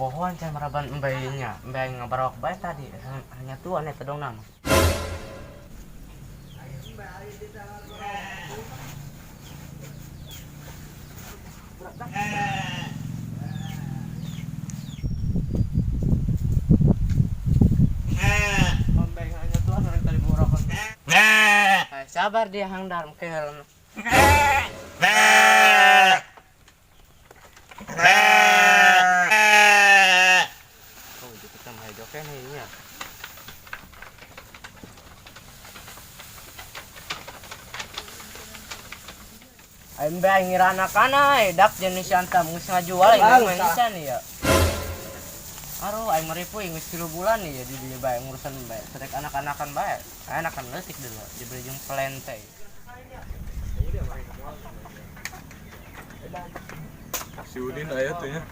Pohoan can maraban embainya, embai ngabarok bae tadi hanya tuan eta dong nama. Embay hanya tuan orang tadi borokan. Sabar dia hang dalam ke. Oh, itu kita mah joken nya. Aing bae ngira anak-anak dak jenis antam geus ngajual aing mah nisan ya. Aduh, aing maripu geus 3 bulan ya di dieu bae ngurusan bae. Serek anak-anakan bae. Anakan leutik dulu dibeli jeung pelente. Si Udin aya tuh nya.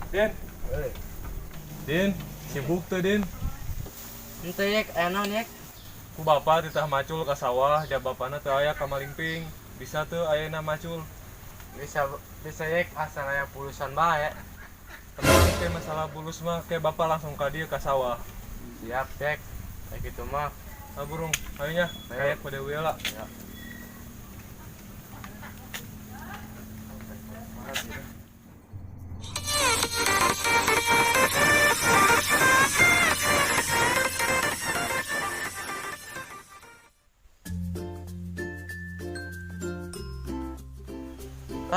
Din. Din, sibuk tuh Din. Henteu yek, aya naon yek? Ku bapak titah macul ka sawah, ja bapana teu aya ka Malingping. Bisa teu ayeuna macul? Bisa bisa yek, asal aya pulusan bae. Tenang ke masalah bulus mah, ke bapak langsung ka dieu ka sawah. Siap yek. Kayak gitu mah. Ah burung, ayo nya, kayak pada lah. Ya.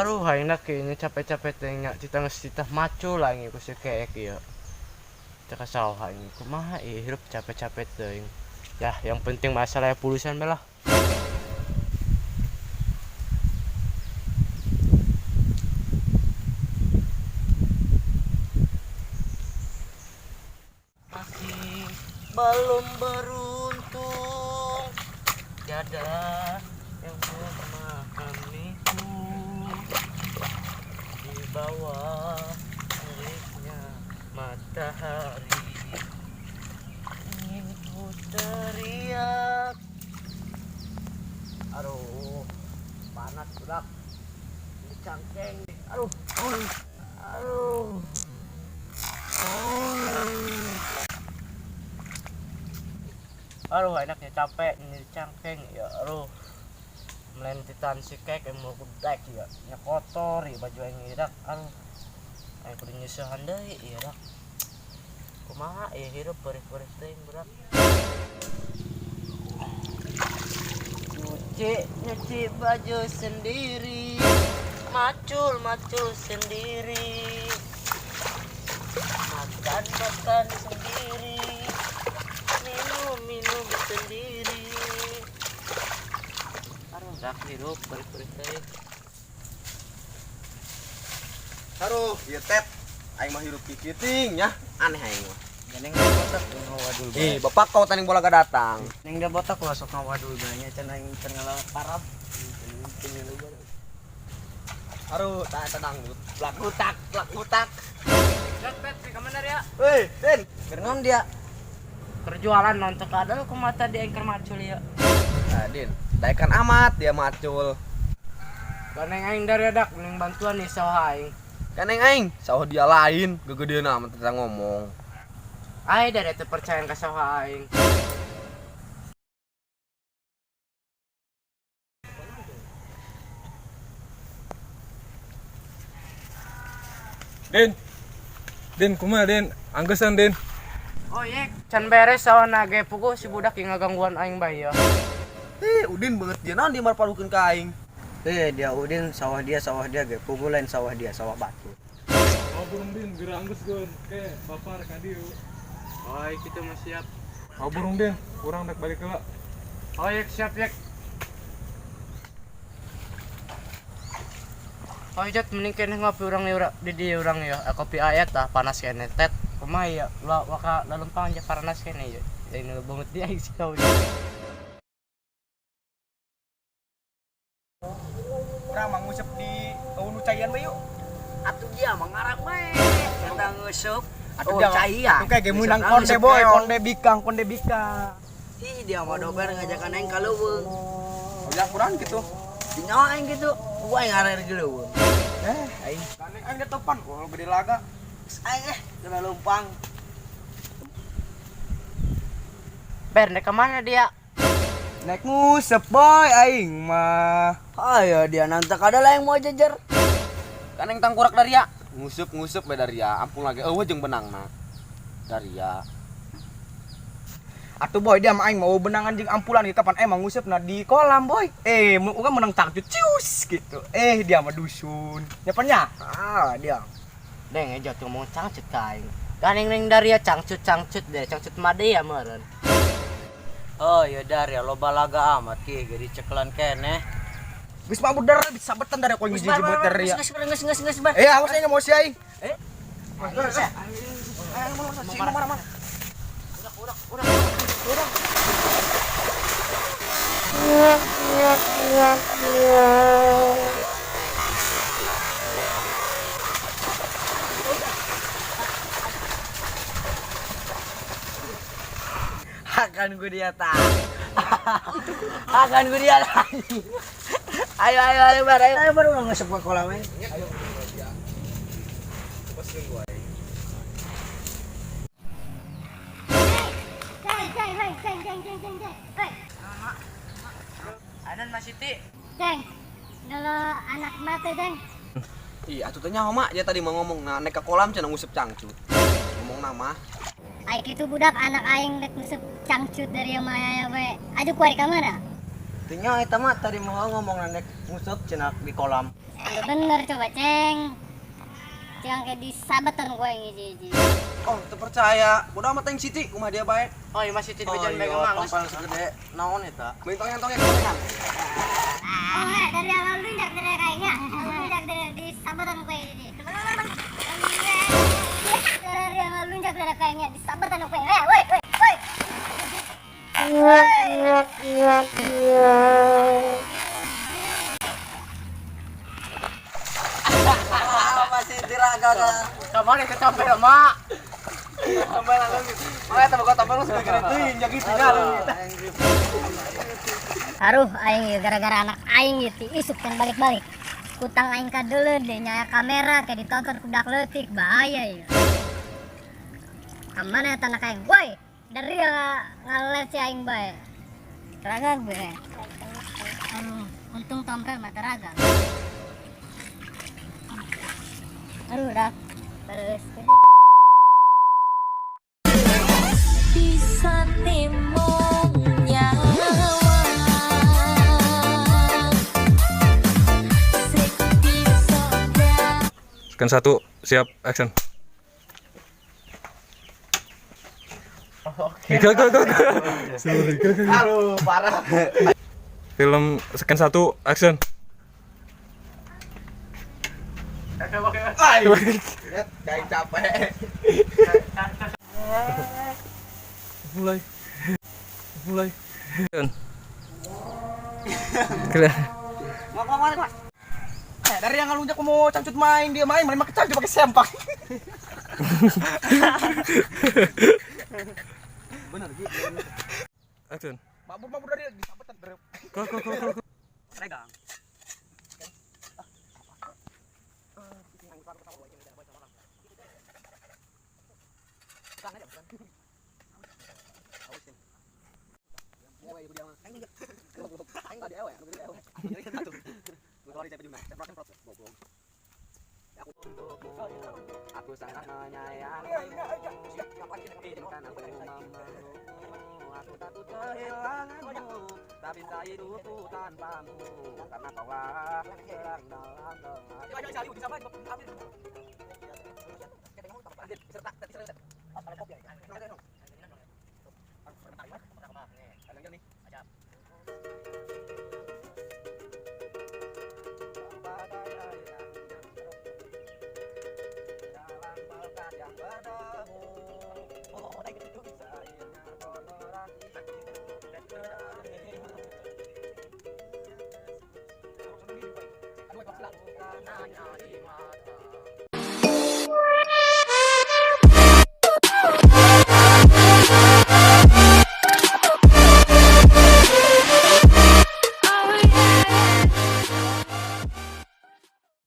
Aduh, aing kayaknya capek-capek teh nya cita geus titah macul aing ku si keek ieu. Cek sawah aing kumaha ieu hirup capek-capek teuing. Ya, yang penting masalah pulusan bae lah. Kaki belum beruntung, tiada yang memahamiku. Di bawah teriknya matahari, ingin ku teriak. Aduh, panas budak. Ini cangkeng. Aduh, aduh. Aduh, enaknya capek ini cangkeng ya. Aduh, melentitan si kek yang mau kudek ya. Nya kotor ya baju yang idak. Aduh, aing kudu nyeusehan deui ya dak. Kumaha ya hirup perih-perih teuing budak. Nyuci, nyuci baju sendiri, macul, macul sendiri, makan, makan sendiri, minum, minum sendiri. Aduh, dak hirup perih-perih teuing. Aduh, ieu tet. Aing mah hirup kikiting nya, aneh aing mah. Gandeng da botak tuh ngawadul bae. Ih, bapak kau tanding bola gak datang. Neng da botak lah sok ngawadul bae nya can aing can ngalah parab. Aduh, tak dangdut. Blak utak, blak utak. Tet, tet, si kamana ya? Weh, Den. Keur dia? Perjualan non teu kadal kumaha tadi aing keur macul ieu. Nah, Din, daekan amat dia macul. Ganeng aing dari dak mending bantuan nih sawah aing. Ganeng aing, sawah dia lain, gegedean amat tentang ngomong. Ai dari teu percaya ka sawah aing. Din. Din, kumaha Din? Anggesan Din. Oh yek, can beres sawah nage puguh si budak yang ngagangguan aing bae ya. Udin banget dia naon dia marpalukeun ka aing. Dia Udin sawah dia ge puguh lain sawah dia, sawah batu. Oh burung Din, geura anggeus geun. Ke bapak rek ka dieu. Oh, kita mah siap. Oh burung Din, urang rek balik heula. Oh yek, siap yek. Oh jat mending keneh ngopi urang ya di dieu urang ya. Kopi ayat tah panas keneh tet. Kumaha ya? Lah waka lalempang aja panas keneh ya. Ini banget dia sih kau. Urang mah ngusep di nu caian bae yuk. Atuh dia mah ngarang bae. Eta nguseup. Atuh Oh, dia caian. Atuh kayak ge meunang konde boy, konde bikang, konde bikang. Ih, dia mah dober ngajakan aing ka leuweung. Oh, ya kurang gitu. Nyawa aing gitu. Gua aing ngarer geuleuh. Eh, aing. Gandeng aing ditepan, wah gede laga. Aing kena lumpang. Ber, naik kemana dia? Naik ngusep boy aing mah. Ayo dia nanti kada lah yang mau jajar. Gandeng tangkurak dari ya. Ngusep-ngusep bae dari ya. Ampun lagi eueuh jeung benangna. Dari ya. Atuh boy dia mah aing mau benangan jeung ampulan gitu kapan emang ngusep nah di kolam boy. Urang menang cangcut cius gitu. Dia mah dusun. Nyapannya? Ah, dia. Deng, jatuh ngomong cangcut ka aing. Gandeng neng dari ya cangcut-cangcut deh, cangcut made ya meureun. Oh ya dari ya loba laga amat ki jadi cekelan keneh. Geus mabur darah bisa betan dari koin jiji buat dari ya. Geus geus geus geus bar. Awas aing emosi aing. Akan gue dia tak. Akan gue dia. Ayo ayo ayo bar ayo. Ayo baru ngesep ke kolam aing. Ceng, ceng, ceng, ceng, ceng, ceng, ceng. Hei, Anan Mas Siti. ceng. Dulu anak mate, ceng. Ih, atuh teh nyaho mak, dia tadi mau ngomong nah naik ke kolam cenah ngusep cangcut. Ngomong nama. Aing itu budak anak aing rek ngusep cangcut dari yang maya we. Aduh kuari ka mana? Teu nyaho eta mah tadi mau ngomong naik ngusep cenah di kolam. Aduh bener coba, ceng. Jangan kayak disabetan gue yang hiji-hiji. Oh, teu percaya. Bodo amat teh Siti, kumaha dia bae. Oh iya Mas Siti dibejan megang mang. Tompel segede naon eta? Main tongeng-tongeng. Oh, dari awal lunjak dari kayaknya. Lunjak dari disabetan gue yang hiji. Dari awal lunjak dari kayaknya disabetan gue. Eh, woi, woi, woi. Masih tiraga dah. Kamana ke tompel mak? Tompel langsung. Makanya teh boga tompel segede teuing ya gitu nya. Aruh aing ieu gara-gara anak aing ieu ti isuk kan balik-balik. Kutang aing kadeuleun deh nyaya kamera kayak ditonton ku budak leutik bahaya ieu. Kamana eta anak aing? Woi, dari ngalet si aing bae. Raga gue. Aduh, untung tompel mata raga. Aduh, dah. Terus. Bisa nimung nyawa sing bisa Scan 1, siap, action. Oke. Go, go, go. Sorry, go, go, go. Aduh, parah. Film scan 1, action. Ya, kayak capek. Mulai. Mulai. Action. Kira. Mak mak mak. mak. Dari yang ngalunjak mau cangcut main dia main main make cangcut pakai sempak. Action. Mabur-mabur dari disabetan dari. Go, go, go, go. Regang. Aku sangat menyayangi. Izinkan aku memelukmu. Aku takut kehilanganmu. Tak bisa hidupku tanpamu. Karena kaulah terang dalam tengah.